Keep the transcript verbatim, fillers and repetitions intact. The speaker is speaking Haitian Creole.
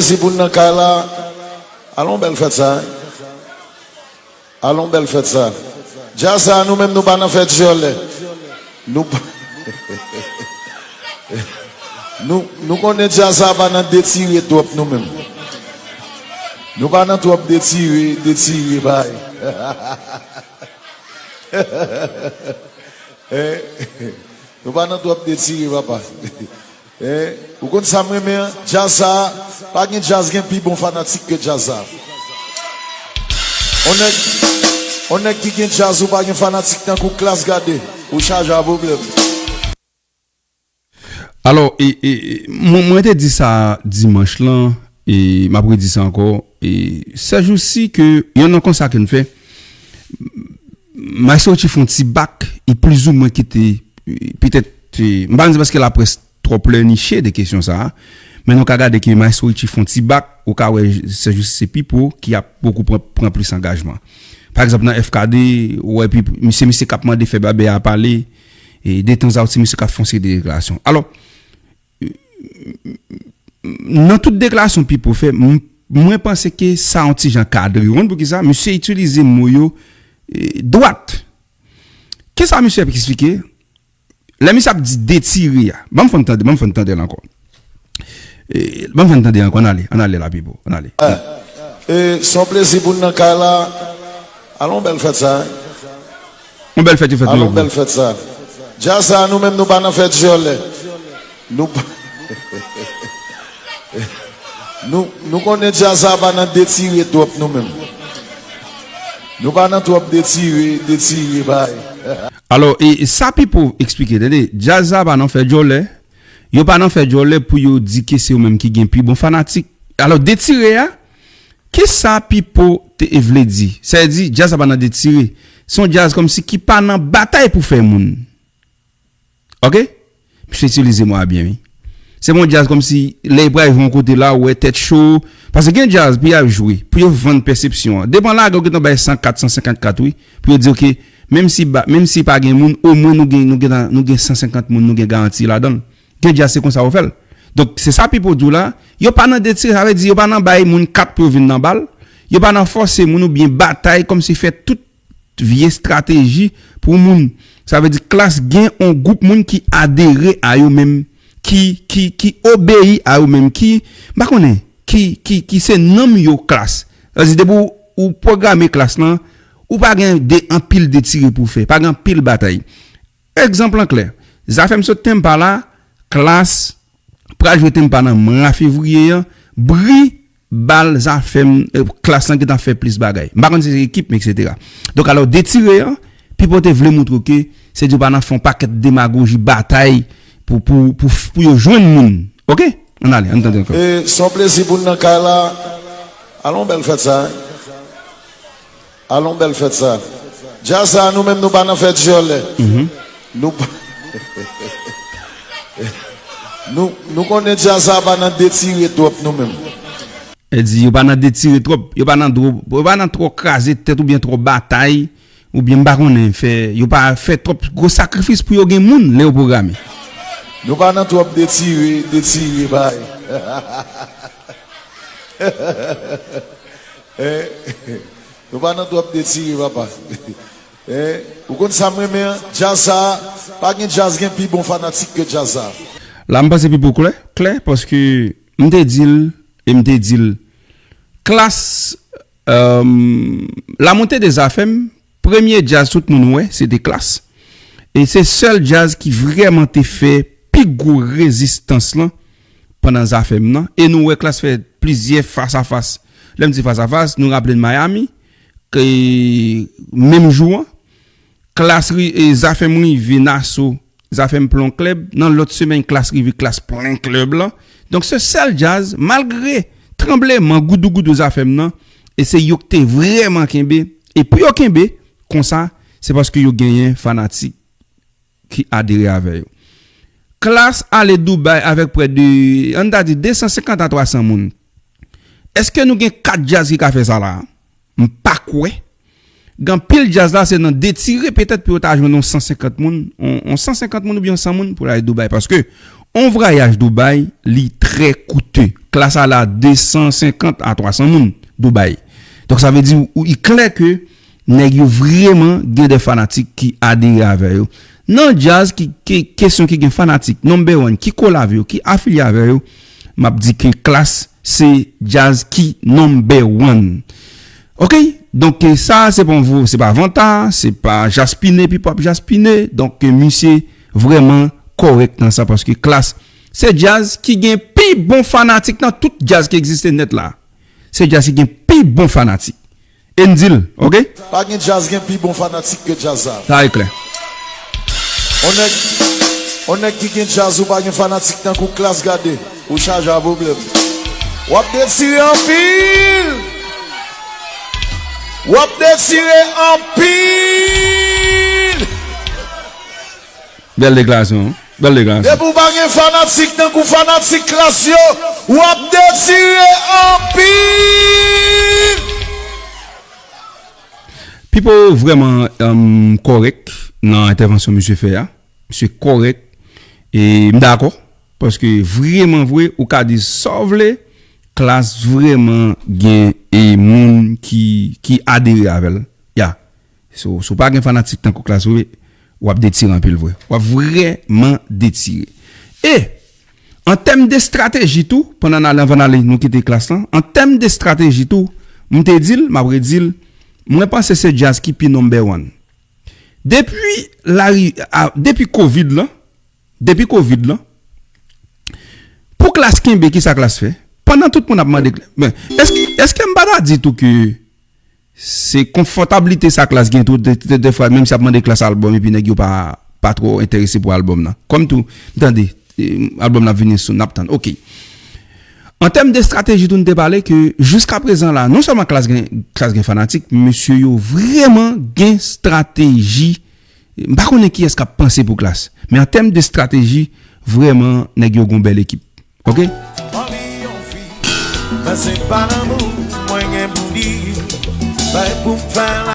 Plezi pou n nan kay la. Alon bèl fèt sa. Alon bèl fèt sa. Djaz sa, nou menm nou pa nan fèt dyòlè. Nou pa- Nou, nou konnen djaz sa pa nan detire twòp nou menm. Nou pa nan twòp detire, detire bay. Eh, nou pa nan twòp detire, papa. Eh, ou konn sa m renmen an? Djaz sa, pa gen djaz gen pi bon fanatik ke djaz sa. On nèg, on nèg ki gen djaz ou pa gen fanatik tankou Klass, gade, ou chaje a pwoblèm. Alò, e, e, e, mwen, mwen te di sa dimanch lan, e m ap redi sa ankò, e sèjousi ke yon nan konsa ke n fè, Maestro Richie fè yon ti bak, e plizoumwen ki te, e, petèt, e, m pa di paske laprès twò plèniche de kesyon sa a, men nou ka gade ke Maestro Richie fè yon ti bak, ou ka wè sèjousi se Pipo ki ap bokou pran, pran plis angajman. Pa egzanp, nan F K D, ou wè, epi se misye k ap mande fè babè a pale, e detanzan se misye k ap fè yon seri de deklarasyon. Alò, nan tout deklarasyon Pipo fè, m- mwen panse ke sa yon ti jan kadre. Ou konn poukisa? Misye itilize mo yo, e, dwat. Kisa misye ap eksplike? Lè misye ap di detire a, ban m fè n tande, ban m fè n tande l ankò. E, ban m fè n tande l ankò, ann ale, ann ale la, Pipo, ann ale. E, se yon plezi pou n nan kay la. Alon bèl fèt sa. Yon bèl fèt yo fèt nou Alon yo. Bèl fèt sa. Djaz sa, nou menm nou pa nan fèt dyòlè. Nou pa- Nou, nou konnen djaz sa pa nan detire twòp nou menm. Nou pa nan twòp detire, detire bay. Alò, e sa Pipo eksplike, tande, djaz sa pa nan fè djòlè. Yo pa nan fè djòlè pou yo di ke se yo menm ki gen pi bon fanatik. Alò, detire a, kisa Pipo te vle di? Sa vle di, djaz sa pa nan detire. Se yon djaz kòmsi ki pa nan batay pou fè moun. Ok? Misye itilize mo a byen, wi. Se pa yon djaz kòmsi lè y pral jwe yon kote la, ou wè tèt cho. Paske gen djaz, pou y ap jwe, pou yo vann pèsepsyon an. Depan lagè, ou gentan bay san kat, san senkant kat, wi. Pou yo di, ok, menm si, ba, menm si pa gen moun, omwen nou gen, nou gen, nou gen san senkant moun, nou gen garanti ladan l. Gen djaz, se konsa yo fè l. Donk, se sa Pipo di w la, yo pa nan detire, sa vle di, yo pa nan bay moun kat pou yo vin nan bal, yo pa nan fòse moun oubyen batay, kòmsi fè tout vye estrateji pou moun. Sa vle di Klass gen yon gwoup moun ki adere a yo menm, ki, ki, ki obeyi a yo menm, ki, m pa konnen, ki, ki, ki se nanm yo Klass. Sa vle di depi w, ou pwograme Klass lan, ou pa gen de anpil detire pou w fè, pa gen anpil batay. Egzanp lan klè, Zafèm sot Tempa la, Klass pral jwe Tempa nan mwa fevriye an, bri bal Zafèm, eh, Klass lan gentan fè plis bagay. M pa konn si se ekip, men etsetera. Donk, alò, detire an, Pipo te vle montre w ke se di w pa nan fè yon pakèt demagoji, batay pou, pou, pou, pou yo jwenn moun. Ok? Ann ale, ann tande ankò. E se yon plezi pou n nan kay la. Alon bèl fèt sa. Alon bèl fèt sa. Djaz sa, nou menm nou pa nan fèt dyòlè. Nou pa- Nou, nou konnen djaz sa pa nan detire twòp nou menm. E di, yo pa nan detire twòp, yo pa nan dwo, yo pa nan twò kraze tèt oubyen twò batay, oubyen m pa konnen fè, yo pa fè twòp gwo sakrifis pou yo gen moun lè yo pwograme. Nou pa nan twòp detire, detire bay. Eh, nou pa nan twòp detire, papa. Eh, ou konn sa m renmen an? Djaz sa, pa gen djaz gen pi bon fanatik ke djaz sa. La, m panse Pipo klè, klè, paske m te di l, e m te di l, Klass, euh, la montée de Zafèm, premye djaz tout moun wè, se te Klass. E se sèl djaz ki vrèman te fè pi gwo rezistans lan pandan Zafèm nan. E nou wè Klass fè plizyè fas a fas. Lè m di fas a fas, nou raple n Miami, ke menm jou an, Klass ri, e, Zafèm rive Naso, Zafèm plen klèb, nan lòt semèn Klass rive, Klass plen klèb lan. Donk se sèl djaz, malgre tranbleman goudougoudou Zafèm nan, e se yo ki te vrèman kenbe, e pou yo kenbe, konsa, se paske yo genyen fanatik ki adere avè yo. Klass ale Dubai avèk prè de, ann ta di, de san senkant a twa san moun. Èske nou gen kat djaz ki ka fè sa la? M pa kwè. Gen anpil djaz la, se nan detire petèt pou yo ta jwenn yon san senkant moun, yon, yon san senkant moun oubyen yon san moun pou yo ale Dubai. Paske On vwayaj Dubai, li trè koute. Klass ala de san senkant a twa san moun Dubai. Donk sa vle di ou, i klè ke nèg yo vrèman gen de fanatik ki adere avè yo. Nan djaz ki, ki kesyon ki gen fanatik number one ki kole avè yo, ki afilye avè yo, m ap di ke Klass se djaz ki number one. Ok? Donk, eh, sa, se pa yon vo, se pa vanta, se pa jaspine, epi p ap jaspine. Donk, eh, misye vrèman kòrèk nan sa, paske Klass se djaz ki gen pi bon fanatik nan tout djaz ki egziste nèt la. Se djaz ki gen pi bon fanatik. E n di l, ok? Pa gen djaz gen pi bon fanatik ke djaz sa. Sa e klè. On nèg, on nèg ki gen djaz ou pa gen fanatik tankou Klass, gade. Ou chaje a pwoblèm. W ap detire anpil. W ap detire anpil. Bèl deklarasyon, wi. Bèl deklarasyon. Depi w pa gen fanatik tankou fanatik Klass yo, w ap detire anpil. Pipo vrèman, um, kòrèk nan entèvansyon misye fè a. Misye kòrèk. E m dakò. Paske vrèman vre, ou ka di sa w vle, Klass vrèman gen e moun ki, ki adere avè l. Ya. So, si w pa gen fanatik tankou Klass vre, w ap detire anpil vre. W ap vrèman detire. E, an tèm de estrateji tou, pandan n ale, anvan n ale, nou kite Klass lan, an tèm de estrateji tou, m te di l, m ap redi l, mwen panse se djaz ki pi number one. Depi lari, a, depi Covid lan, depi Covid lan, pou Klass kenbe, kisa Klass fè? Pandan tout moun ap mande, men, èske, èske m pa ta di tou ke se konfòtablite sa Klass gen tou, de, de, de fwa, menm si ap mande Klass albòm, epi nèg yo pa, pa twò enterese pou albòm nan. Kòm tou, m tande, eh, albòm nan ap vini soon, n ap tann. Ok. An tèm de estrateji tou, n te pale ke jiska prezan la, non sèlman Klass gen, Klass gen fanatik, mesye yo vrèman gen estrateji. M pa konnen kiyès k ap panse pou Klass, men an tèm de estrateji, vrèman, nèg yo gon bèl ekip. Ok? Anvi yon fi, men se pa lanmou mwen gen pou di, bay pou m fè